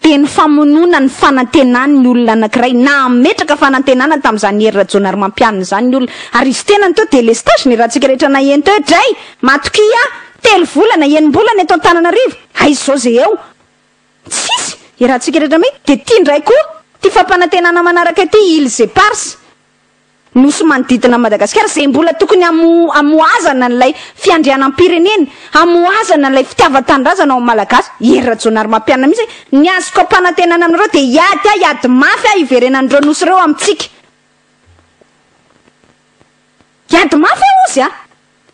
dia ny famonoana ny fanantenany ny olona anankiray, nametraka fanantenana tamin'izany Hery Rajaonarimampianina izany ny olona, ary izy tenany teo délestage ny ratsika rehetra naheno teo hoe dray matokia aho, telo volana, enim-bolana eto Antananarivo, aiza izao izay eo? Tsisy, iarahantsika rehetra mihitsy, dia ity indray koa, ity fampanantenana manaraka ity, Îles Éparses, nosy manodidina an'i Madagasikara, izay mbola tokony hamohazana an'ilay fiandrianam-pirenena, hamohazana an'ilay fitiavan-tanindrazana ao amin'ny Malagasy. Hery Rajaonarimampianina mihitsy hoe, ny azoko ampanantenana aminareo dia hiady aho, hiady mafy aho hiverenan'ireo nosy ireo amintsika. Hiady mafy aho hozy a!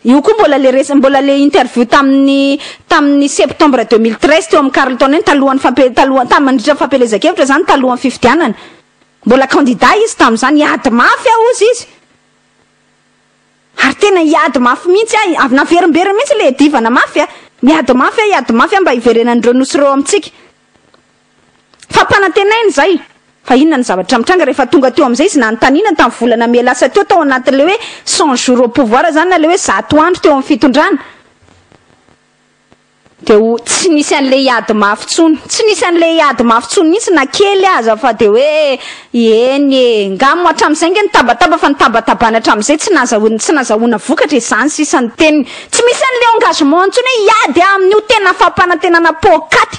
Io koa mbola le resa mbola le interview tamin'ny tamin'ny septembre 2013 teo amin'ny Carlton iny talohan'ny fampe talohan tamin'ny mandritra ny fampielezan-kevitra izany talohan'ny fifidianana. Mbola candidat izy tamin'izany, hiady mafy aho hozy izy. Ary tena hiady mafy mihitsy aho, avy naverimberiny mihitsy le hiadivana mafy a. Miady mafy aho, hiady mafy aho mba hiverenan'ireo nosy ireo amintsika. Fampanantenaina izay. Fa inona ny zavatra mitranga rehefa tonga teo amin'izay izy nanontaniana tamin'ny volana mey lasa teo tao anatin'ilay hoe 100 jours au pouvoir izany na ilay hoe 100 andro teo amin'ny fitondrana? Dia ho tsy nisy an'ilay hiady mafy intsony. Tsy nisy an'ilay hiady mafy intsony mihitsy na kely aza fa dia hoe eny e, nga moa hatramin'izay ange nitabataba fa nitabatabana hatramin'izay tsy nazahoana tsy nazahoana vokatra e, izany sisa ny teniny. Tsy misy an'ilay engagement intsony hoe hiady aho amin'io tena fampanantenana poakaty.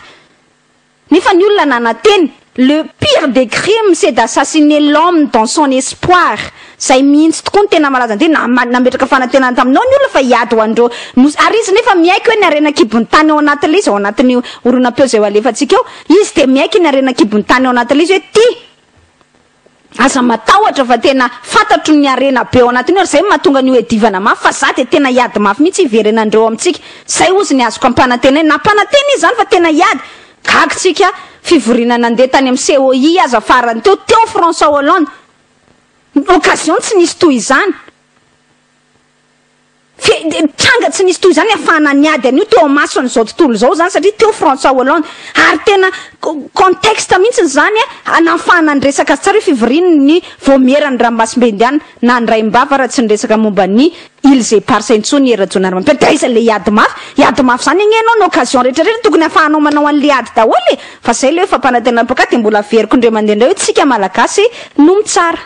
Nefa ny olona nanantena, le pire des crimes c'est d'assassiner l'homme dans son espoir, zay mihitsy tokoa no tena malaza an'ity, nametraka fanantenana taminao ny olona fa hiady ho an'ireo nosy, ary izy nefa miaiky hoe ny harena an-kibon'ny tany ao anatin'ilay izy, ao anatin'io horonam-peo izay ho alefantsika eo, izy dia miaiky ny harena an-kibon'ny tany ao anatin'ilay izy hoe ty, Aza matahotra fa tena fantatro ny harena be ao anatin'io ary zay no mahatonga an'io hiadivana mafy fa za dia tena hiady mafy mihitsy hiverenan'ireo amintsika. Zay hozy ny azoko ampanantenaina. Nampanantena izy zany fa tena hiady. Gaga tsika, fivoriana nandeha tany amin'ny COI aza farany teo, teo François Hollande. Occasion tsy nisy toy izany. Fe, tranga tsy nisy toy izany ahafahana niady an'io teo imason'izao tontolo izao izany satria teo François Hollande ary tena contexte mihitsy izany nahafahana niresaka azy tsara io fivoriany ny vaomieran'ny ranomasimbe indiana na ny raim-bava raha tsy niresaka momba ny Îles Éparses intsony i Rajaonarimampianina dia aiza ilay hiady mafy? Hiady mafy izany anie ianao ny occasion rehetra rehetra tokony ahafahanao manao an'ilay ady daholo e! Fa izay ilay hoe fampanantenana poakaty dia mbola averiko indray mandeha indray hoe tsika Malagasy no mitsara.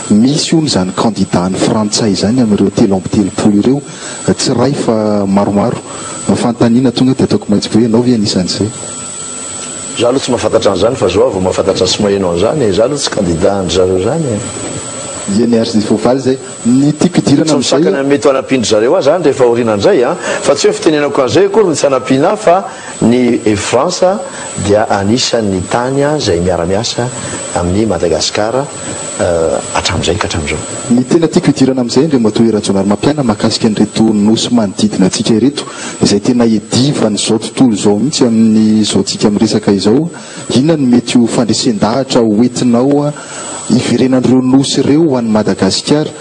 Misy hono izany candidat ny frantsay izany amin'ireo 33 ireo, tsy iray fa maromaro. Fanontaniana tonga dia ataoko maitsy be hoe ianao ve anisan'izay? Za aloha tsy mahafantatra an'izany fa zao aho vao mahafantatra sy maheno an'izany e! Za aloha tsy candidat an-dry zareo izany e! Eny ary voavaly izay. Ny tiako hidirana Tsy amin'izay. misakana ny mety ho hanampian-dry zareo ahy izany rehefa aoriana indray an! Fa tsy hoe fitenenako an'izay akory no tsy hanampiana ahy fa ny France dia anisan'ny tany izay miara-miasa amin'i Madagasikara hatramin'izay ka hatramin'izao. Ny tena tiako hidirana amin'izay Andriamatoa Hery Rajaonarimampianina mahakasika an'ireto nosy manodidina antsika ireto izay tena iadivan'izao tontolo izao mihitsy amin'izao tsika miresaka izao, inona no mety ho fandresen-dahatra ho entinao hiverenan'ireo nosy ireo ho an'i Madagasikara?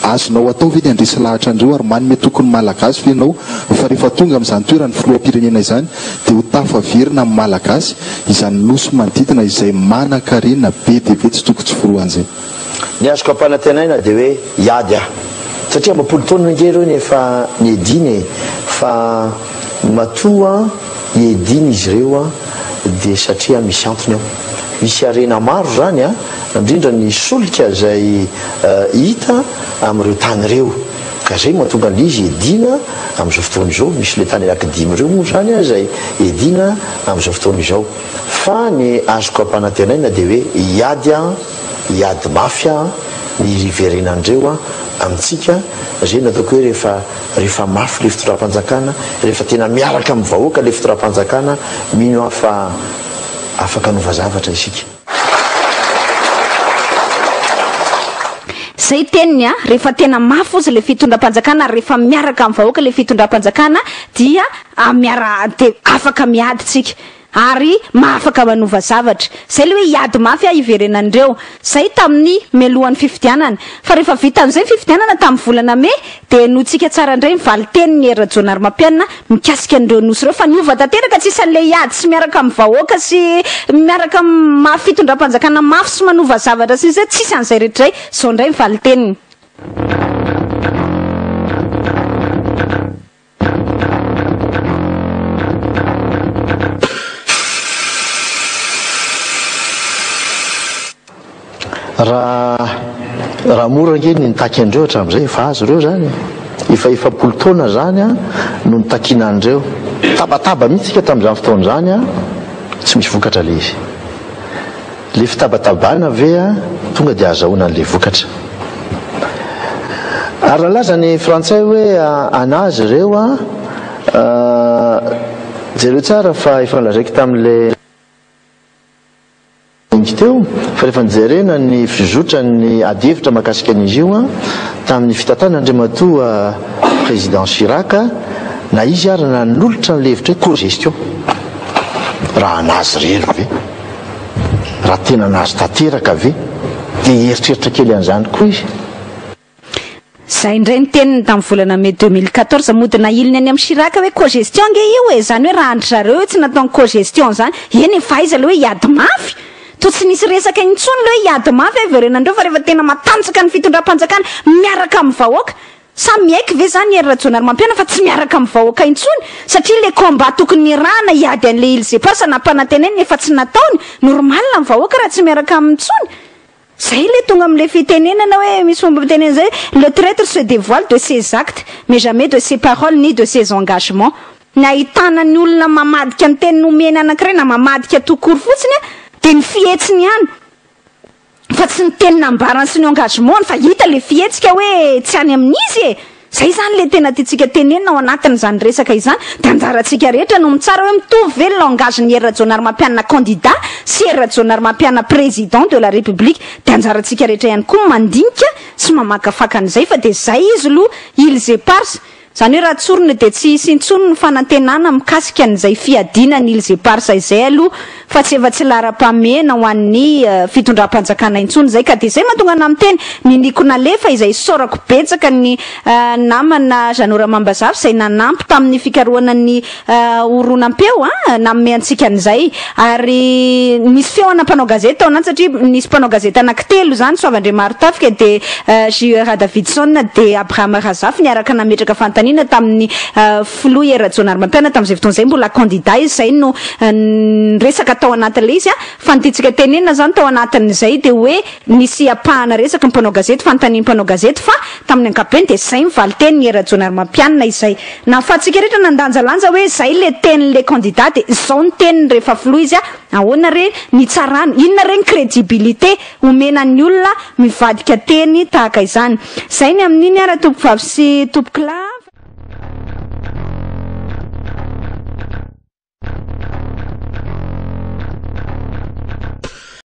Azonao atao ve ny handresy lahatra an'ireo ary manome toky ny Malagasy ve ianao fa rehefa tonga amin'izany toeran'ny filoham-pirenena izany dia ho tafaverina amin'ny Malagasy izany nosy manodidina izay manan-karena be dia be tsy toko tsy forohana izay? Ny azoko ampanantenaina dia hoe hiady aho. Satria amam-polo taona ange ireo no efa niadiana e! Fa matoa iadiana izy ireo dia satria misy antony ao. Misy harena maro izany an, indrindra ny solika izay hita amin'ireo tany ireo. Ka izay no mahatonga an'ilay izy iadiana amin'izao fotoana izao. Misy ilay tany anankidimy ireo moa izany izay iadiana amin'izao fotoana izao. Fa ny azoko ampanantenaina dia hoe hiady aho, hiady mafy aho ny hiverenan'ireo amintsika. Izay no ataoko hoe rehefa rehefa mafy ilay fitondram-panjakana, rehefa tena miaraka amin'ny vahoaka ilay fitondram-panjakana, mino aho fa afaka hanova zavatra isika. Zay teniny a, rehefa tena mafy ozy le fitondram-panjakana ary rehefa miaraka amin'ny vahoaka le fitondram-panjakana dia miara dia afaka miady tsika. ary mahafaka manova zavatra. Zay le hoe hiady mafy aho hiverenan'ireo. Zay tamin'ny mialohan'ny fifidianana. Fa rehefa vita amin'izay ny fifidianana tamin'ny volana mey dia henointsika tsara indray ny valin-tenin'i Hery Rajaonarimampianina mikasika an'ireo nosy ireo fa niova tanteraka tsy isan'ilay hiady sy miaraka amin'ny vahoaka sy miaraka amin'ny maha fitondram-panjakana mafy sy manova zavatra sy ny sisa tsisy an'izay rehetra izay. Izao indray ny valin-teniny. Raha raha mora ange ny nitaky an'ireo hatramin'izay, efa azo ireo izany e. Efa 40 taona izany an no nitakiana an'ireo. Tabataba mihitsy isika tamin'izany fotoana izany an, tsy misy vokatra ilay izy. Le fitabatabana ve a tonga dia azahoana an'le vokatra? Ary nalaza ny frantsay hoe anazy ireo a, jereo tsara fa efa nolazaiko tamin'le link teo fa rehefa nijerena ny fizotran'ny adihevitra mahakasika an'izy io a, tamin'ny fitantanan'Andriamatoa Président Chirac na izy ary nanolotra an'le hevitra hoe co-gestion raha anazy irery ve? Raha tena nahazo tanteraka ve dia hieritreritra kely an'izany koa izy? Zay indray ny teniny tamin'ny volana mai 2014, mody nahiliny any amin'i Chirac hoe cogestion ange io e, zany hoe raha an-dry zareo io tsy nataony cogestion zany, eny e, fa aiza le hoe hiady mafy? Toa tsy nisy resaka intsony le hoe hiady mafy hiverenandreo fa rehefa tena matanjaka ny fitondram-panjakana miaraka amin'ny vahoaka, Sa miaiky ve zany Hery Rajaonarimampianina fa tsy miaraka amin'ny vahoaka intsony satria le combat tokony nirahana hiady an'le îles éparses nampanantenainy nefa tsy nataony, normal ny vahoaka raha tsy miaraka aminy intsony. Zay le tonga amle fitenenana hoe misy fomba fitenenana zay le traitre se dévoile de ses actes mais jamais de ses paroles ni de ses engagements. Ny ahitana ny olona mamadika ny teny nomeny anankiray na mamadika tout court fotsiny dia ny fihetsiny ihany. Fa tsy ny teny nambarany sy ny engagement-ny fa hita le fihetsika hoe tsy any amin'izy e! Zay zany le tena tiantsika tenenina ao anatin'izany resaka izany, de anjarantsika rehetra no mitsara hoe mitovy ve ny langage-n'i Hery Rajaonarimampianina candidat sy Hery Rajaonarimampianina président de la république, de anjarantsika rehetra ihany koa mandinika sy mamakafaka an'izay fa de zay izy lo îles éparses Izany hoe raha tsorina dia tsy hisy intsony ny fanantenana mikasika an'izay fiadiana ny Îles Éparses izay aloha fa tsy efa tsy laharam-pahamehana ho an'ny fitondram-panjakana intsony izay ka dia izay mahatonga anah miteny niniako nalefa izay isaorako betsaka ny namana Jeannot Ramambazafy izay nanampy tamin'ny fikarohana ny horonam-peo a nanome antsika an'izay ary nisy feo ana mpanao gazety tao anaty satria nisy mpanao gazety anankitelo izany Soava Andriamarotafika dia JE Radavidson dia Abraham Razafy niaraka nametraka fanontaniana tamin'ny filoha Hery Rajaonarimampianina tamin'izay fotoana izay mbola candidat izy izay no niresaka tao anatin'ilay izy fa ny tiantsika tenenina izany tao anatin'izay dia hoe nisy ampahana resaky ny mpanao gazety fanontanian'ny mpanao gazety fa tamin'ny ankapobeny dia izay ny valin-tenin'i Hery Rajaonarimampianina izay Nahafahantsika rehetra nandanjalanja hoe izay le tenin'le candidat dia izao ny teniny rehefa filoha izy ahoana re ny hitsarana, inona re ny crédibilité omena ny olona mivadika teny tahaka izany. Izay ny amin'iny ara tompokovavy sy tompokolahy.